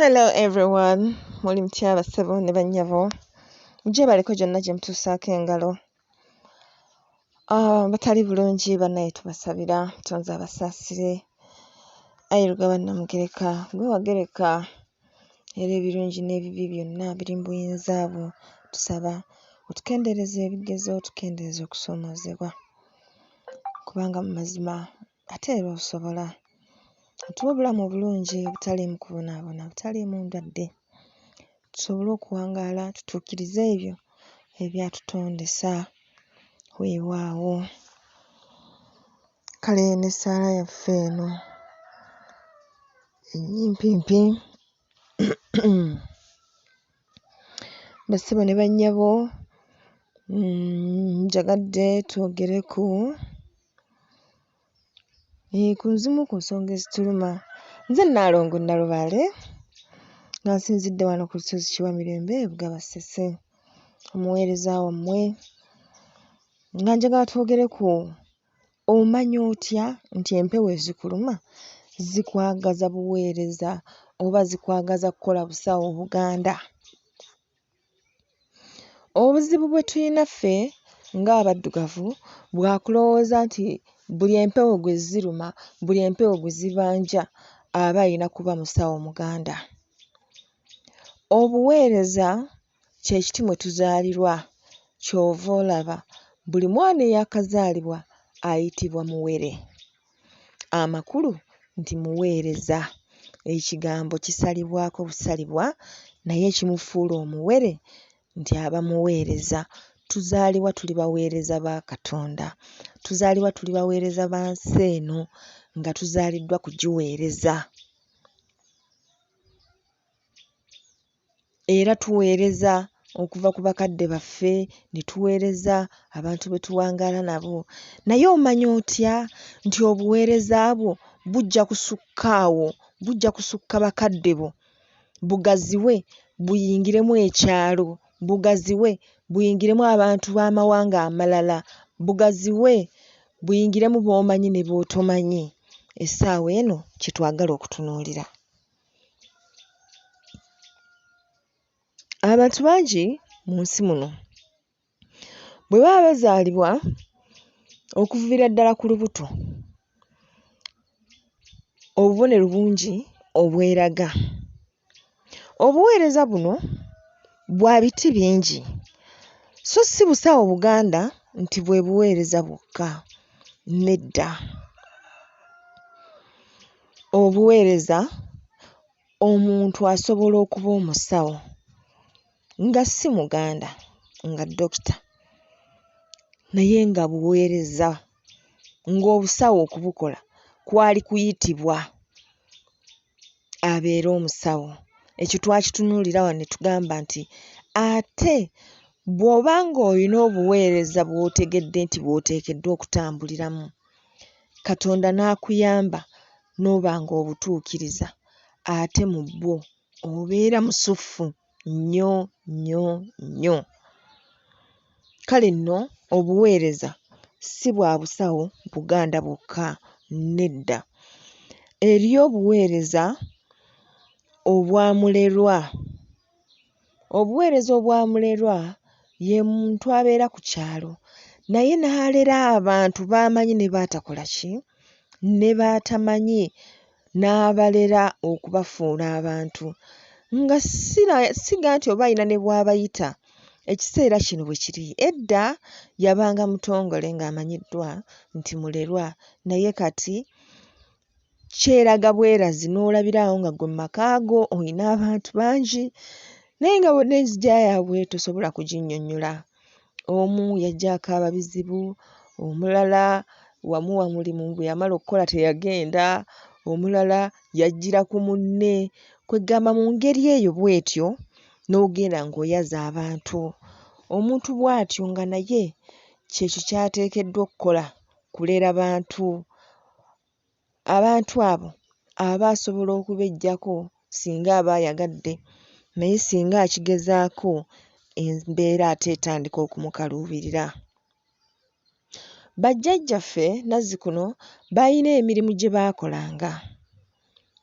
Hello everyone, muli mutya bassebo ne bannyabo? Gyebaleko gyonna gye mutuusaako engalo. Ah, batali bulungi bannaye tubasabira Omutonzi abasaasire. Ayi Lugaba Nnamugereka gwe wagereka era ebirungi n'ebibi byonna biri mu buyinza bwo. Tusaba otukendeereze ebigezo, otukendeereze okusoomoozebwa kubanga mu mazima ate era osobola. Otuwe obulamu obulungi obutaliimu kubonaabona, obutaliimu ndwadde, tusobole okuwangaala tutuukirize ebyo ebyatutondesa. Weewaawo. Kale n'essaala yaffe eno ennyimpimpi bassebo ne bannyabo njagadde twogere ku ku zimu ku nsonga ezituluma. Nze Nnaalongo Nnalubaale nga nsinzidde wano ku lusozi Kiwamirembe e Bugaba Ssese, omuweereza wammwe nga njagala twogere ku omanya otya nti empewo ezikuluma zikwagaza buweereza oba zikwagaza kukola busawo Buganda? Obuzibu bwe tuyina ffe ng'abaddugavu bwa kulowooza nti buli empewo gwe ziruma, buli empewo gwe zibanja aba ayina kuba musawo Muganda. Obuweereza kye kiti mwe tuzaalirwa ky'ova olaba buli mwana eyaakazaalibwa ayitibwa muwere, amakulu nti muweereza. Ekigambo kisalibwako busalibwa naye ekimufuula omuwere nti aba muweereza. Tuzaalibwa tuli baweereza ba Katonda, tuzaalibwa tuli baweereza ba nsi eno nga tuzaaliddwa kugiweereza. Era tuweereza okuva ku bakadde baffe, ne tuweereza abantu be tuwangaala nabo. Naye omanya otya nti obuweereza bwo bujja kusukka awo, bujja kusukka bakadde bo, bugaziwe buyingiremu ekyalo, bugaziwe buyingiremu abantu b'amawanga amalala, bugaziwe buyingiremu b'omanyi ne b'otomanyi? Essaawa eno kye twagala okutunuulira. Abantu bangi mu nsi muno bwe baba bazaalibwa okuviira ddala ku lubuto, obubonero bungi obweraga. Obuweereza buno bwa biti bingi so si busawo Buganda nti bwe buweereza bwokka, nedda. Obuweereza omuntu asobola okuba omusawo nga si Muganda nga ddokita naye nga buweereza, ng'obusawo okubukola kwali kuyitibwa abeere omusawo. Ekyo twakitunuulira wano ne tugamba nti ate bw'oba ng'olina obuweereza bw'otegedde nti bw'oteekeddwa okutambuliramu, Katonda n'akuyamba n'oba ng'obutuukiriza ate mu bwo obeera musuffu nnyo nnyo nnyo. Kale nno obuweereza si bwa busawo Buganda bwokka, nedda. Eriyo obuweereza obwa mulerwa. Obuweereza obwa mulerwa ye muntu abeera ku kyalo naye n'alera abantu b'amanyi ne b'atakola ki? Ne b'atamanyi n'abalera okubafuula abantu nga siga nti oba ayina ne bw'abayita ekiseera kino bwe kiri. Edda yabanga mutongole ng'amanyiddwa nti mulerwa naye kati kyeraga bwerazi n'olabira awo nga ggwe mu maka go oyina abantu bangi naye nga bonna enzigya yaabwe tosobola kuginnyonnyola. Omu yajja akaaba bizibu, omulala wamuwa mulimu bwe yamala okkola teyagenda, omulala yajjira ku munne, kwe ggamba mu ngeri eyo bw'etyo n'ogenda ng'oyaza abantu. Omuntu bw'atyo nga naye ky'ekyo ky'ateekeddwa okkola, kulera bantu. Abantu abo aba asobola okubeggyako singa aba ayagadde naye singa akigezaako embeera ate etandika okumukaluubirira. Bajjajjaffe nazzikuno baalina emirimu gye baakolanga.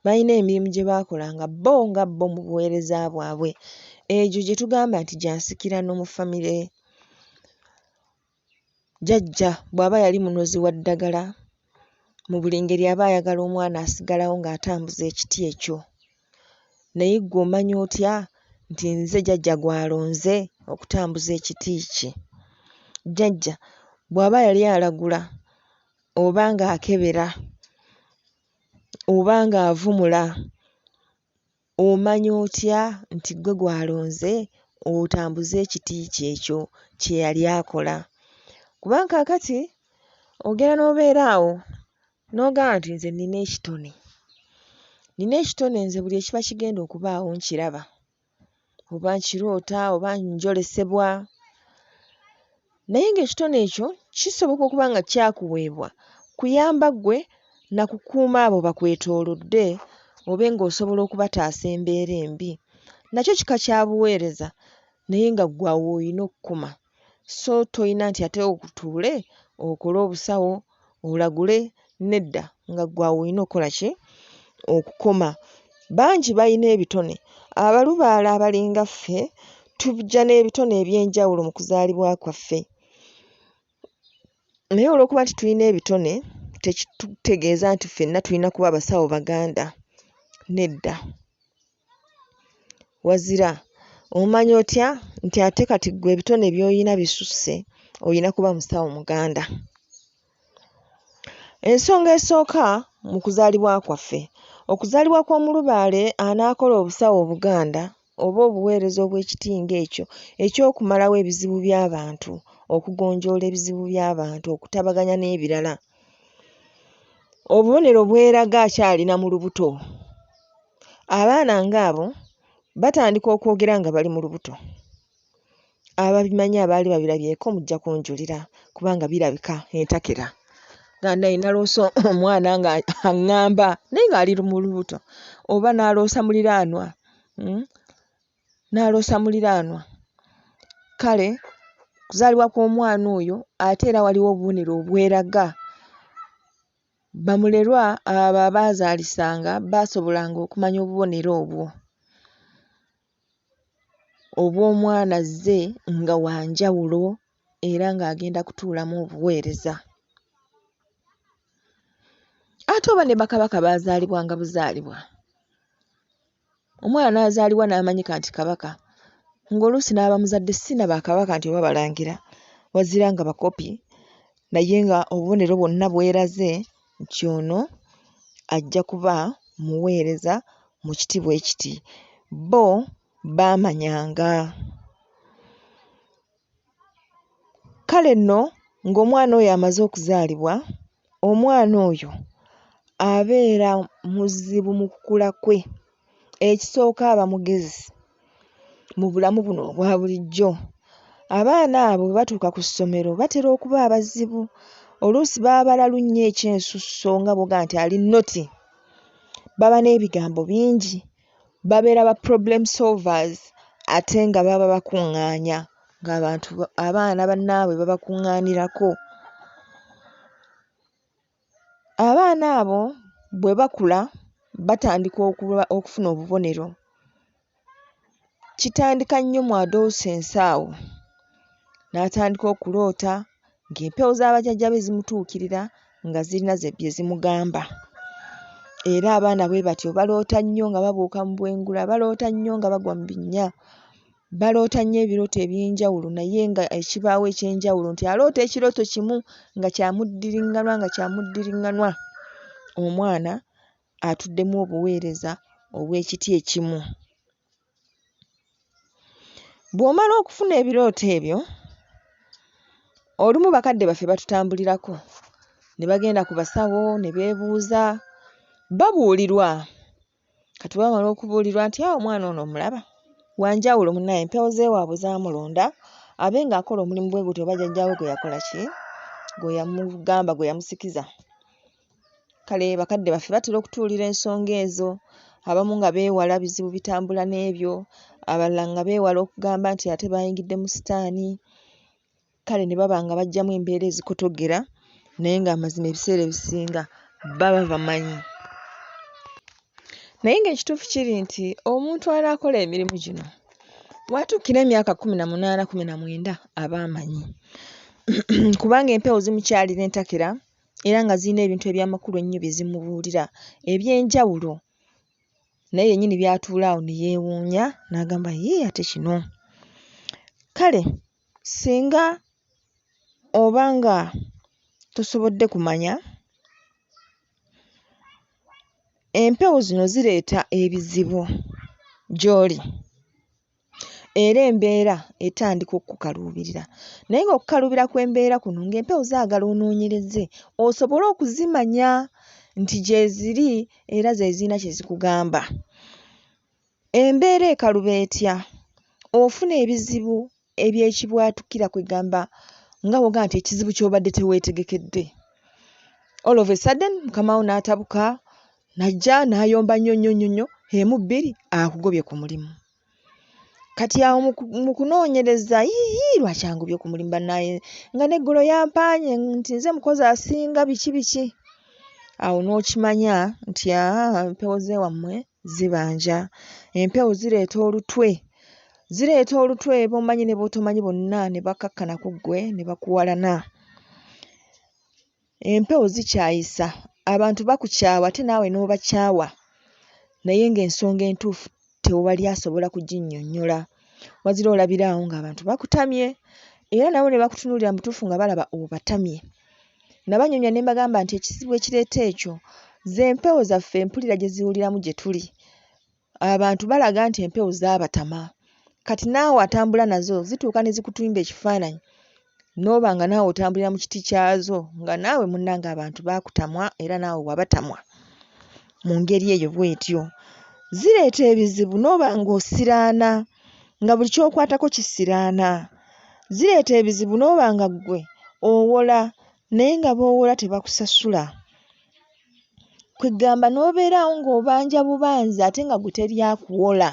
Balina emirimu gye baakolanga bo nga bo mu buweereza bwabwe, egyo gye tugamba nti gya nsikirano mu famire. Jjajja bw'aba yali munozi wa ddagala, mu buli ngeri aba ayagala omwana asigalawo ng'atambuza ekiti ekyo. Naye ggwe omanya otya nti nze jjajja gw'alonze okutambuza ekiti kye? Jjajja bw'aba yali alagula oba ng'akebera oba ng'avumula, omanya otya nti ggwe gw'alonze otambuze ekiti kye ekyo kye yali akola? Kubanga kaakati ogenda n'obeera awo n'ogamba nti nze nnina ekitone, nnina ekitone nze buli ekiba kigenda okubaawo nkiraba, oba nkiroota oba njolesebwa. Naye ng'ekitone ekyo kisoboka okuba nga kyakuweebwa kuyamba ggwe na kukuuma abo bakwetoolodde obe ng'osobola okubataasa embeera embi. Nakyo kika kya buweereza naye nga ggwe awo w'olina okkoma sso toyina nti ate otuule okole obusawo, olagule, nedda nga ggwe awo w'olina okkola ki? Okukoma. Bangi bayina ebitone, abalubaale abalinga ffe tujja n'ebitone eby'enjawulo mu kuzaalibwa kwaffe. Naye olw'okuba nti tulina ebitone tekitutegeeza nti ffenna tulina kuba basawo Baganda, nedda. Wazira omanya otya nti ate kati ggwe ebitone by'oyina bisusse oyina kuba musawo Muganda? Ensonga esooka mu kuzaalibwa kwaffe, okuzaalibwa kw'omulubaale anaakola obusawo Obuganda oba obuweereza obw'ekiti ng'ekyo eky'okumalawo ebizibu by'abantu, okugonjoola ebizibu by'abantu, okutabaganya n'ebirala. Obubonero bweraga akyali na mu lubuto. Abaana ng'abo batandika okwogera nga bali mu lubuto. Ababimanyi abaali babirabyeko mujja kunjulira kubanga birabika entakera. Bannaye naloose omwana ng'aŋŋamba naye ng'ali mu lubuto oba n'aloosa muliraanwa, n'aloosa muliraanwa. Kale okuzaalibwa kw'omwana oyo ate era waliwo obubonero obweraga. Bamulerwa abo abaazaalisanga baasobolanga okumanya obubonero obwo obw'omwana azze nga wa njawulo era ng'agenda kutuulamu obuweereza. Ate oba ne bakabaka baazaalibwanga buzaalibwa. Omwana n'azaalibwa n'amanyika nti kabaka, ng'oluusi n'abamuzadde si na bakabaka nti oba balangira, wazira nga bakopi naye nga obubonero bwonna bweraze nti ono ajja kuba muweereza mu kiti bwe kiti. Bo baamanyanga. Kale nno ng'omwana oyo amaze okuzaalibwa, omwana oyo abeera muzibu mu kukula kwe. Ekisooka aba mugezi mu bulamu buno obwa bulijjo. Abaana abo bwe batuuka ku ssomero batera okuba abazibu, oluusi baba balalu nnyo eky'ensusso nga bw'ogamba nti ali naughty. Baba n'ebigambo bingi, babeera ba problem solvers ate nga baba bakuŋŋaanya, ng'abantu abaana bannaabwe babakuŋŋaanirako. Abaana abo bwe bakula batandika okufuna obubonero. Kitandika nnyo mu adolescence awo n'atandika okuloota ng'empewo za bajjajja be zimutuukirira nga zirina bye zimugamba. Era abaana bwe batyo baloota nnyo nga babuuka mu bwengula, baloota nnyo nga bagwa mu binnya, baloota nnyo ebirooto eby'enjawulo naye nga ekibaawo eky'enjawulo nti aloota ekirooto kimu nga kya muddiriŋŋanwa nga kya muddiriŋŋanwa. Omwana atuddemu obuweereza obw'ekiti ekimu. Bw'omala okufuna ebirooto ebyo, olumu bakadde baffe batutambulirako ne bagenda ku basawo ne beebuuza, babuulirwa. Kati bwe bamala okubuulirwa nti, "Aa omwana ono omulaba wa njawulo munnaye empewo z'ewaabwe zaamulonda abe ng'akola omulimu bwe guti oba jjajjaawe gwe yakola ki? Gwe yamugamba gwe yamusikiza." Kale bakadde baffe batera okutuwulira ensonga ezo, abamu nga beewala bizibu bitambula n'ebyo, abalala nga beewala okugamba nti ate baayingiddemu sitaani, kale ne baba nga baggyamu embeera ezikotoggera naye ng'amazima ebiseera ebisinga baba bamanyi. Naye ng'ekituufu kiri nti omuntu anaakola emirimu gino w'atuukira emyaka 18, 19 aba amanyi kubanga empewo zimukyalira entakera era nga zirina ebintu eby'amakulu ennyo bye zimubuulira eby'enjawulo naye yennyini by'atuula awo ne yeewuunya n'agamba yii ate kino! Kale singa oba nga tosobodde kumanya, empewo zino zireeta ebizibu gy'oli era embeera etandika okkukaluubirira naye ng'okukaluubira kw'embeera kuno ng'empewo zaagala onoonyereze osobole okuzimanya nti gyeziri era ze ziyina kye zikugamba. Embeera ekaluba etya? Ofuna ebizibu eby'ekibwatukira kwe ggamba nga bw'ogamba nti ekizibu ky'obadde teweetegekedde. All of a sudden mukama wo n'atabuka n'ajja n'ayomba nnyo nnyo nnyo nnyo emu bbiri akugobye ku mulimu. Kati awo mu kunoonyereza yiiyi lwaki angobye ku mulimu bannaaye nga n'eggulo yampaanye nti nze mukozi asinga biki biki. Awo n'okimanya nti aah empewo z'ewammwe zibanja. Empewo zireeta olutwe, zireeta olutwe b'omanyi ne b'otomanyi bonna ne bakkakkana ku ggwe ne bakuwalana. Empewo zikyayisa, abantu bakukyawa ate naawe n'obakyawa naye ng'ensonga entuufu tewali asobola kuginnyonnyola. Wazira olabira awo ng'abantu bakutamye era nabo ne bakutunuulira mu butuufu nga balaba obatamye. Nabanyumya ne mbagamba nti ekizibu ekireeta ekyo z'empewo zaffe empulira gye ziwuliramu gye tuli. Abantu balaga nti empewo zaabatama. Kati naawe atambula nazo zituuka ne zikutimba ekifaananyi n'oba nga naawe otambulira mu kiti kyazo nga naawe munnange abantu baakutamwa era naawe wabatamwa mu ngeri eyo bw'etyo. Zireeta ebizibu n'oba ng'osiraana nga buli ky'okwatako kisiraana. Zireeta ebizibu n'oba nga ggwe owola naye nga b'owola tebakusasula. Kwe ggamba n'obeera awo ng'obanja bubanzi ate nga ggwe teri akuwola.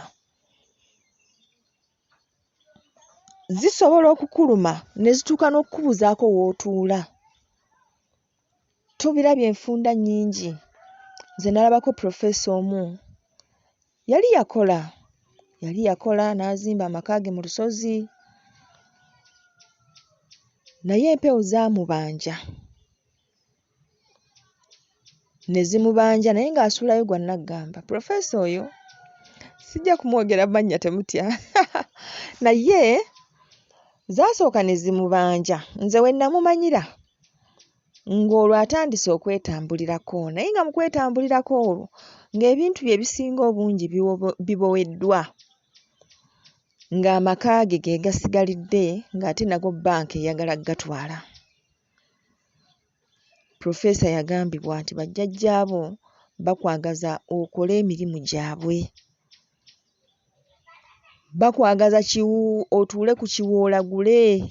Zisobola okukuluma ne zituuka n'okkubuzaako w'otuula. Tubirabye enfunda nnyingi. Nze nalabako pulofeesa omu yali yakola, yali yakola n'azimba amaka ge mu lusozi naye empewo zaamubanja ne zimubanja naye ng'asuulayo gwa nnaggamba. Pulofeesa oyo sijja kumwogera mannya temutya naye zaasooka ne zimubanja. Nze we nnamumanyira ng'olwo atandise okwetambulirako naye nga mu kwetambulirako olwo ng'ebintu bye ebisinga obungi biboweddwa ng'amaka ge ge gasigalidde ng'ate nago bbanka eyagala ggatwala. Pulofeesa yagambibwa nti bajjajjaabo bakwagaza okole emirimu gyabwe. Bakwagaza otuule ku kiwu olagule.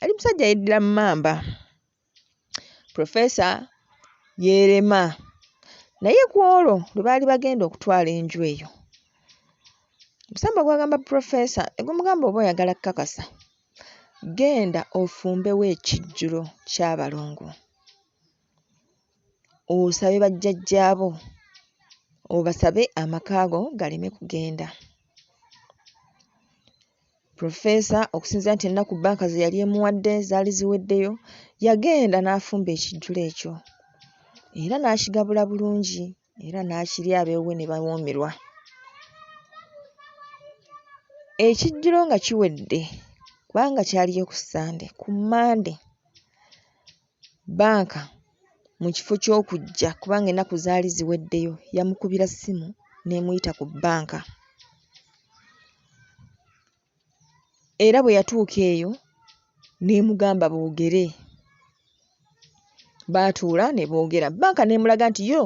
Yali musajja yeddira mmamba. Pulofeesa yeerema naye ku olwo lwe baali bagenda okutwala enju eyo, omusambwa gwagamba pulofeesa ne gumugamba oba oyagala kkakasa, genda ofumbewo ekijjulo ky'abalongo osabe bajjajjaabo obasabe amaka go galeme kugenda. Pulofeesa okusinziira nti ennaku bbanka ze yali emuwadde zaali ziweddeyo, yagenda n'afumba ekijjulo ekyo era n'akigabula bulungi era n'akirya ab'ewuwe ne bawoomerwa. Ekijjulo nga kiwedde kubanga kyaliyo ku Ssande, ku Mmande bbanka mu kifo ky'okujja kubanga ennaku zaali ziweddeyo yamukubira ssimu n'emuyita ku bbanka era bwe yatuuka eyo n'emugamba boogere. Baatuula ne boogera, bbanka n'emulaga nti yo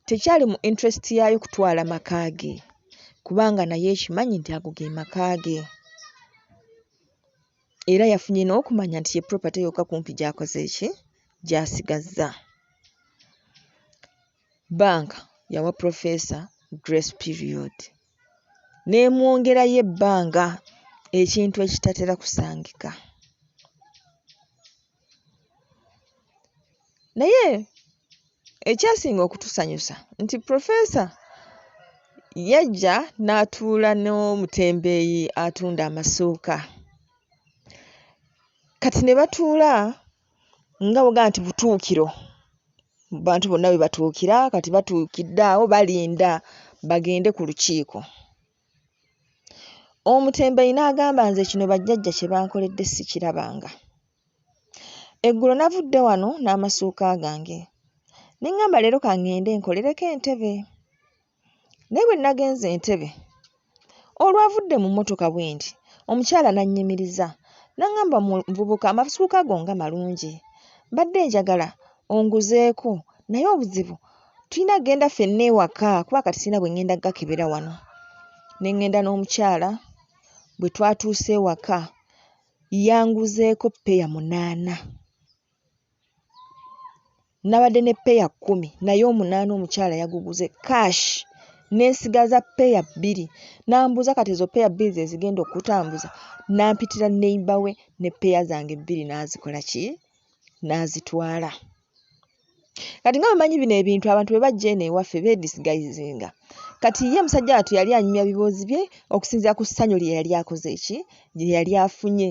tekyali mu interest yaayo kutwala maka ge kubanga naye ekimanyi nti ago ge maka ge era yafunye n'okumanya nti ye property yokka kumpi gy'akoze ki? Gy'asigazza. Bbanka yawa pulofeesa grace period n'emwongerayo ebbanga ekintu ekitatera kusangika. Naye ekyasinga okutusanyusa nti pulofeesa Yajja n'atuula n'omutembeeyi atunda amasuuka. Kati ne batuula nga bw'ogamba nti butuukiro, bantu bonna we batuukira kati batuukidde awo balinda bagende ku lukiiko. Omutembeeyi n'agamba nze kino bajjajja kye bankoledde sikirabanga. Eggulo navudde wano n'amasuuka gange ne ŋŋamba leero ka ŋŋende nkolereko e Ntebe, naye bwe nagenze e Ntebe, olwavudde mu mmotoka bwe nti, omukyala n'annyimiriza n'aŋŋamba muvubuka amasuuka go nga malungi, mbadde njagala onguzeeko naye obuzibu tuyina ggenda ffenna ewaka kuba kati siyina bwe ŋŋenda ggakebera wano. Ne ŋŋenda n'omukyala, bwe twatuuse ewaka yanguzeeko ppeya munaana. Nabadde ne ppeya kkumi naye omunaana omukyala yaguguze kkaasi ne nsigaza ppeya bbiri. N'ambuuza kati ezo ppeya bbiri ze zigenda okkutambuza? N'ampitira neighbour we ne ppeya zange ebbiri n'azikola ki? N'azitwala. Kati nga bw'omanyi bino ebintu abantu bwe bajja eno ewaffe beedisiguisinga. Kati ye musajja wattu yali anyumya biboozi bye okusinziira ku ssanyu lye yali akoze ki? Lye yali afunye.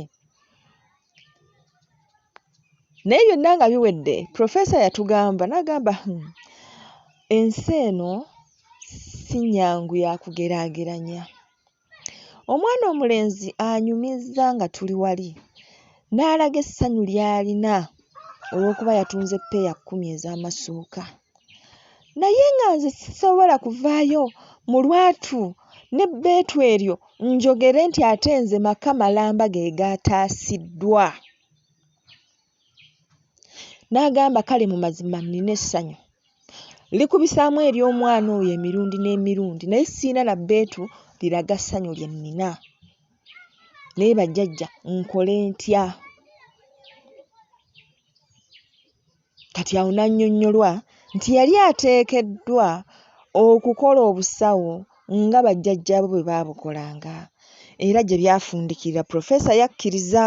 Naye byonna nga biwedde, Professor yatugamba n'agamba, ensi eno si nnyangu ya kugeraageranya. Omwana omulenzi anyumizza nga tuli wali n'alaga essanyu ly'alina olw'okuba yatunze ppeya kkumi ez'amasuuka. Naye nga nze sisobola kuvaayo mu lwatu n'ebbeetu eryo njogere nti ate nze maka malamba ge gaataasiddwa. N'agamba kale mu mazima nnina essanyu likubisaamu ery'omwana oyo emirundi n'emirundi naye siyina na bbeetu liraga ssanyu lye nnina. Naye bajjajja nkole ntya? Kati awo n'annyonnyolwa nti yali ateekeddwa okukola obusawo nga bajjajjaabe bwe baabukolanga era gye byafundikira Professor yakkiriza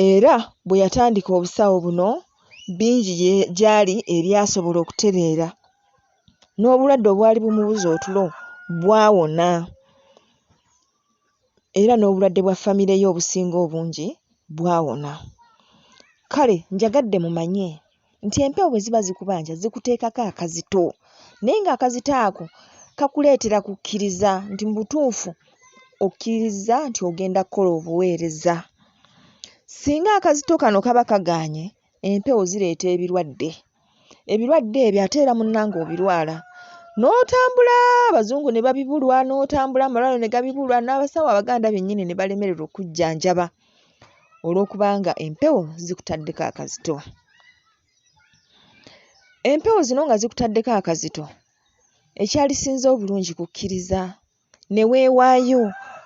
era bwe yatandika obusawo buno bingi gy'ali ebyasobola okutereera n'obulwadde obwali bumubuza otulo bwawona era n'obulwadde bwa famire ye obusinga obungi bwawona. Kale njagadde mumanye nti empewo bwe ziba zikubanja zikuteekako akazito naye ng'akazito ako kakuleetera kukkiriza nti mu butuufu okkirizza nti ogenda kkola obuweereza. Singa akazito kano kaba kagaanye, empewo zireeta ebirwadde. Ebirwadde ebyo ate era munnange obirwala n'otambula Abazungu ne babibulwa n'otambula amalwaliro ne gabibulwa n'abasawo Abaganda bennyini ne balemererwa okujjanjaba olw'okubanga empewo zikutaddeko akazito. Empewo zino nga zikutaddeko akazito, ekyalisinze obulungi kukkiriza ne weewaayo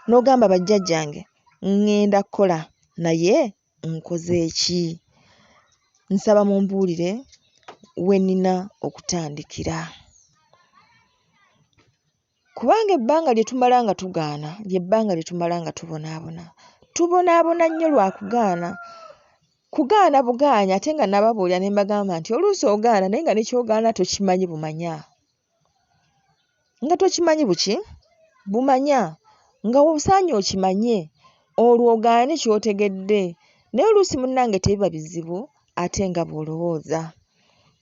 n'ogamba bajjajjange ŋŋenda kkola naye nkoze ki? Nsaba mumbuulire we nnina okutandikira. Kubanga ebbanga lye tumala nga tugaana ly'ebbanga lye tumala nga tubonaabona. Tubonaabona nnyo lwa kugaana, kugaana bugaanyi ate nga nababuulira ne mbagamba nti oluusi ogaana naye nga ne ky'ogaana tokimanyi bumanya. Nga tokimanyi buki? Bumanya. Nga osaanye okimanye olwo ogaane ky'otegedde. Naye oluusi munnange tebiba bizibu ate nga bw'olowooza.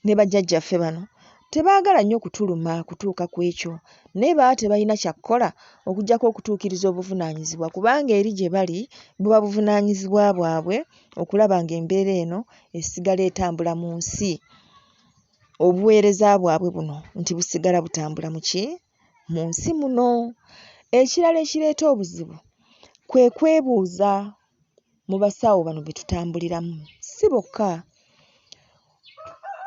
Ne bajjajjaffe bano tebaagala nnyo kutuluma kutuuka ku ekyo naye baba tebalina kya kkola okuggyako okutuukiriza obuvunaanyizibwa kubanga eri gye bali buba buvunaanyizibwa bwabwe okulaba ng'embeera eno esigala etambula mu nsi. Obuweereza bwabwe buno nti busigala butambula mu ki? Mu nsi muno. Ekirala ekireeta obuzibu kwe kwebuuza mu basawo bano be tutambuliramu. Si bokka,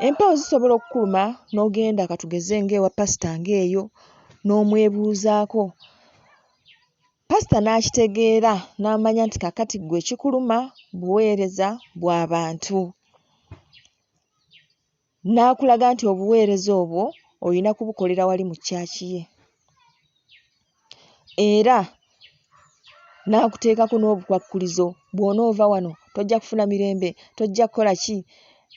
empewo zisobola okkuluma n'ogenda ka tugeze ng'ewa pasita ng'eyo n'omwebuuzaako. Pasita n'akitegeera n'amanya nti kaakati ggwe ekikuluma buweereza bwa bantu. N'akulaga nti obuweereza obwo olina kubukolera wali mu church ye. Era n'akuteekako n'obukwakkulizo bw'onoova wano tojja kufuna mirembe, tojja kukola ki.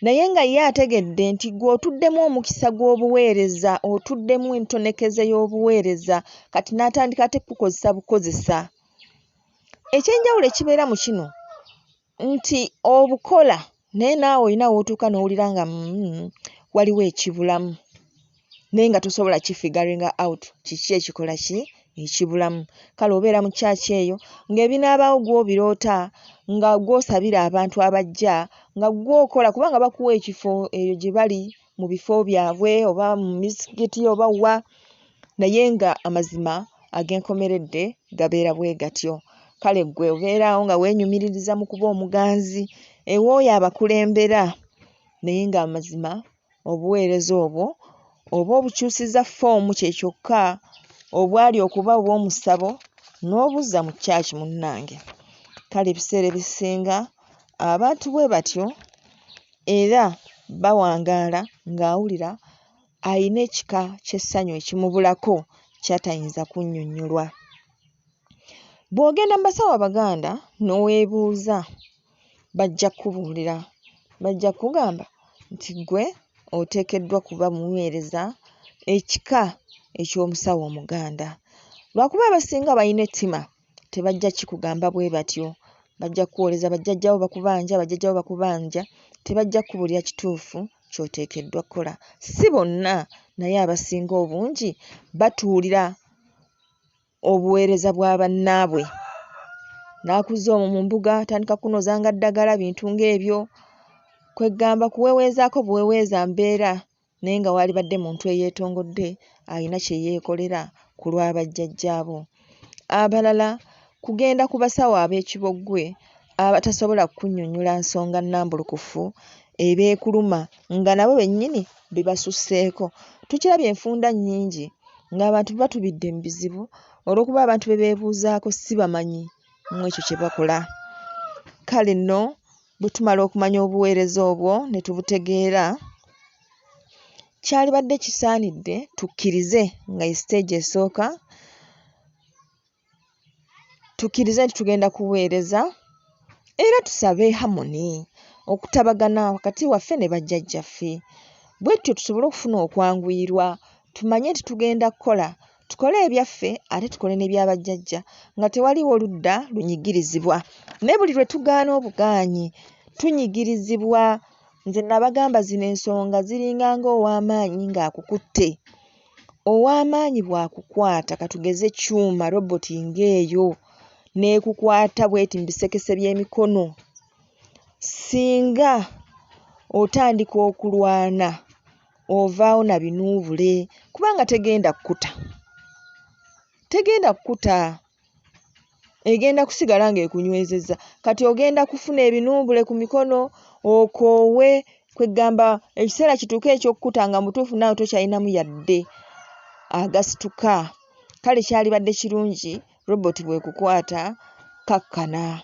Naye nga ye ategedde nti ggwe otuddemu omukisa gw'obuweereza, otuddemu entonekeze y'obuweereza, kati n'atandika ate kukukozesa bukozesa. Eky'enjawulo ekibeera mu kino nti obukola naye naawe olina w'otuuka n'owulira nga waliwo ekibulamu naye nga tosobola kifiguringa out kiki ekikola ki ekibulamu. Kale obeera mu church eyo ng'ebinaabaawo ggwe obiroota, nga ggwe osabira abantu abajja, nga ggwe okola kubanga bakuwa ekifo eyo gye bali mu bifo byabwe oba mu mizigiti oba wa, naye nga amazima ag'enkomeredde gabeera bwe gatyo. Kale ggwe obeera awo nga weenyumiririza mu kuba omuganzi ew'oyo abakulembera naye ng'amazima obuweereza obwo oba obukyusizza ffoomu kye kyokka obwali okuba obw'omu ssabo n'obuzza mu church munnange. Kale ebiseera ebisinga abantu bwe batyo era bawangaala ng'awulira ayina ekika ky'essanyu ekimubulako ky'atayinza kunnyonnyolwa. Bw'ogenda mu basawo Abaganda n'oweebuuza bajja kkubuulira, bajja kkugamba nti ggwe oteekeddwa kuba muweereza ekika eky'omusawo Omuganda. Lwakuba abasinga balina ettima tebajja kikugamba bwe batyo, bajja kkuwolereza bajjajjaabo bakubanja, bajjajjaabo bakubanja, tebajja kkubuulira kituufu ky'oteekeddwa kkola. Si bonna naye abasinga obungi batuulira obuweereza bwa bannaabwe. N'akuzza omwo mu mbuga atandika kkunozanga ddagala bintu ng'ebyo, kwe ggamba kuweweezaako buweweeza mbeera naye nga waalibadde muntu eyeetongodde alina kye yeekolera ku lwa bajjajjaabo. Abalala kugenda ku basawo ab'ekiboggwe abatasobola kukunnyonnyola nsonga nnambulukufu eba ekuluma nga nabo bennyini bibasusseeko. Tukirabye enfunda nnyingi ng'abantu batubidde mu bizibu olw'okuba abantu be beebuuzaako si bamanyi mu ekyo kye bakola. Kale nno bwe tumala okumanya obuweereza obwo ne tubutegeera, kyalibadde kisaanidde tukkirize nga ye siteegi esooka, tukkirize nti tugenda kuweereza era tusabe harmony, okutabagana wakati waffe ne bajjajjaffe. Bwe tutyo tusobole okufuna okwanguyirwa, tumanye nti tugenda kkola, tukole ebyaffe ate tukole n'ebya bajjajja nga tewaliiwo ludda lunyigirizibwa. Naye buli lwe tugaana obugaanyi tunyigirizibwa. Nze nabagamba zino ensonga ziringa ng'ow'amaanyi ng'akukutte. Ow'amaanyi bw'akukwata katugeze kyuma robot ng'eyo n'ekukwata bw'eti mu bisekese by'emikono, singa otandika okulwana ovaawo na binuubule kubanga tegenda kkuta, tegenda kkuta, egenda kusigala ng'ekunywezezza. Kati ogenda kufuna ebinuubule ku mikono okoowe, kwe ggamba ekiseera kituuke eky'okkuta nga mu butuufu naawe tokyalinamu yadde agasituka. Kale kyalibadde kirungi robot bw'ekukwata kkakkana,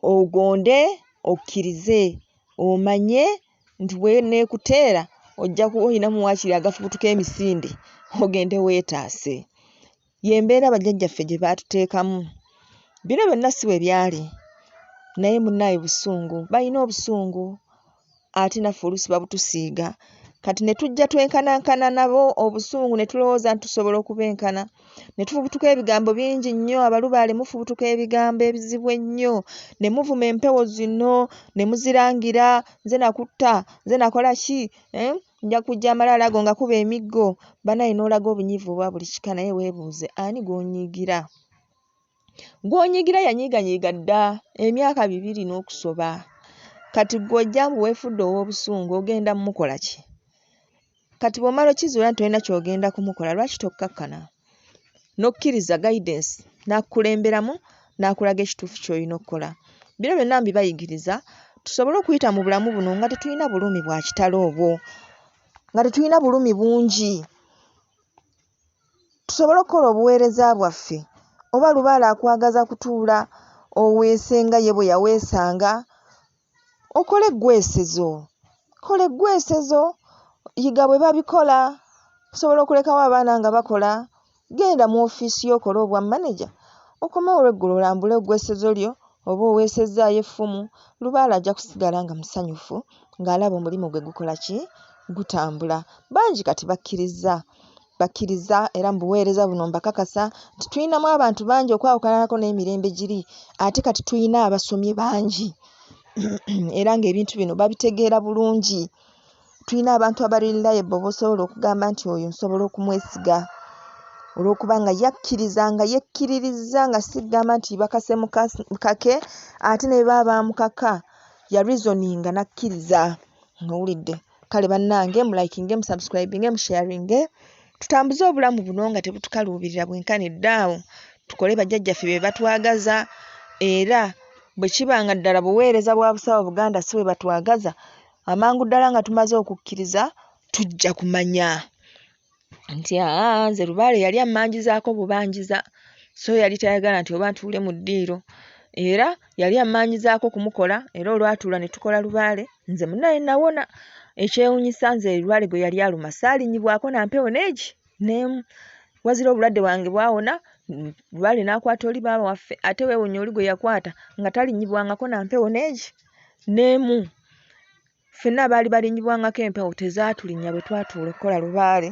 ogonde okkirize omanye nti bw'eneekuteera ojja kuba olinamu waakiri agafubutuka emisinde ogende weetaase. Y'embeera bajjajjaffe gye baatuteekamu. Bino byonna si bwe byali naye munnaaye busungu, balina obusungu ate naffe oluusi babutusiiga kati ne tujja twenkanankana nabo obusungu ne tulowooza nti tusobola okubenkana ne tufubutuka ebigambo bingi nnyo, abalubaale mufubutuka ebigambo ebizibu ennyo ne muvuma empewo zino ne muzirangira nze nakutta, nze nakola ki, nja kujja amalaalo ago ngakuba emiggo. Bannaaye n'olaga obunyiivu obwa buli kika naye weebuuze ani gw'onyiigira? Gw'onyiigira yanyiiganyiiga dda emyaka bibiri n'okusoba. Kati ggwe ojja mbu weefudde ow'obusungu ogenda mmukola ki? Kati bw'omala okkizuula nti tolina ky'ogenda kumukola lwaki tokkakkana n'okkiriza guidance n'akukulemberamu n'akulaga ekituufu ky'olina okkola. Bino byonna mbibayigiriza tusobole okuyita mu bulamu buno nga tetulina bulumi bwa kitalo obwo, nga tetulina bulumi bungi, tusobole okukola obuweereza bwaffe. Oba lubaale akwagaza kutuula oweese nga ye bwe yaweesanga, okole eggweesezo, kola eggweesezo, yiga bwe babikola, osobola okulekawo abaana nga bakola, genda mu ofiisi yo okole obwa maneja, okomewo olweggulo olambule eggweesezo lyo oba oweesezzaayo effumu, lubaale ajja kusigala nga musanyufu ng'alaba omulimu gwe gukola ki? Gutambula. Bangi kati bakkirizza, bakkirizza era mu buweereza buno mbakakasa nti tulinamu abantu bangi okwawukanako n'emirembe giri ate kati tulina abasomye bangi era ng'ebintu bino babitegeera bulungi. Tulina abantu aba reliable b'osobola okugamba nti oyo nsobola okumwesiga olw'okuba nga yakkiriza nga yekkiririzza nga si kugamba nti bakase mukake ate ne bwe baba baamukaka yareasoninga n'akkiriza. Owulidde? Kale bannange mulikinge, musubscribinge, musharinge tutambuze obulamu buno nga tebutukaluubirira bwenkanidde awo tukole bajjajjaffe bye batwagaza era bwe kiba nga ddala buweereza bwa busawo Buganda si bwe batwagaza amangu ddala nga tumaze okukkiriza tujja kumanya nti aa nze lubaale yali ammanjizaako bubanjiza so yali tayagala nti oba ntuule mu ddiiro era yali ammanyizaako kumukola era olwatuula ne tukola lubaale nze munnaye nawona ekyewunyisa nze lubaale gwe yali aluma saalinyibwako na mpewo neegi n'emu wazira obulwadde bwange bwawona lubaale n'akwata oli baaba waffe ate weewunya oli gwe yakwata nga talinyibwangako na mpewo neegi n'emu Ffenna abaali balinnyibwangako empewo tezaatulinnya bwe twatuula okukola lubaale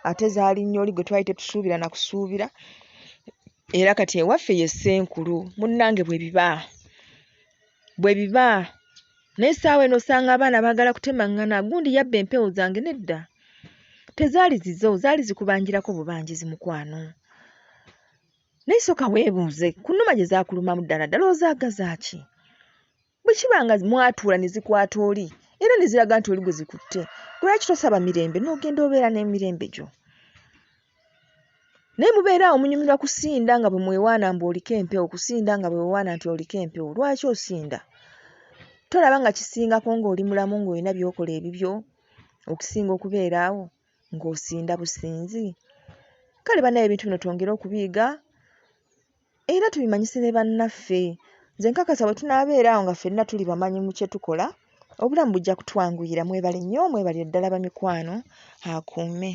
ate zaalinnya oli gwe twali tetusuubira na kusuubira era kati ewaffe ye Ssenkulu. Munnange bwe biba bwe biba naye essaawa eno osanga abaana baagala kutemaŋŋana gundi yabba empewo zange nedda tezaali zizo zaali zikubanjirako bubanjizi mukwano. Naye sooka weebuuze ku nnuma gye zaakulumamu ddala ddala ozaagaza ki? Bwe kiba nga mwatuula ne zikwata oli era ne ziraga nti oli gwe zikutte, gwe lwaki tosaba mirembe n'ogenda obeera n'emirembe gyo? Naye mubeera awo munyumirwa kusinda nga bwe mwewaana mbu oliko empewo, kusinda nga bwe weewaana nti oliko empewo. Lwaki osinda? Tolaba nga kisingako ng'oli mulamu ng'olina by'okola ebibyo okusinga okubeera awo ng'osinda businzi? Kale bannaye ebintu bino twongere okubiyiga era tubimanyise ne bannaffe. Nze nkakasa bwe tunaabeera awo nga ffenna tuli bamanyi mu kye tukola, obulamu bujja kutwanguyira. Mwebale nnyo, mwebalire ddala bamikwano. Akuume.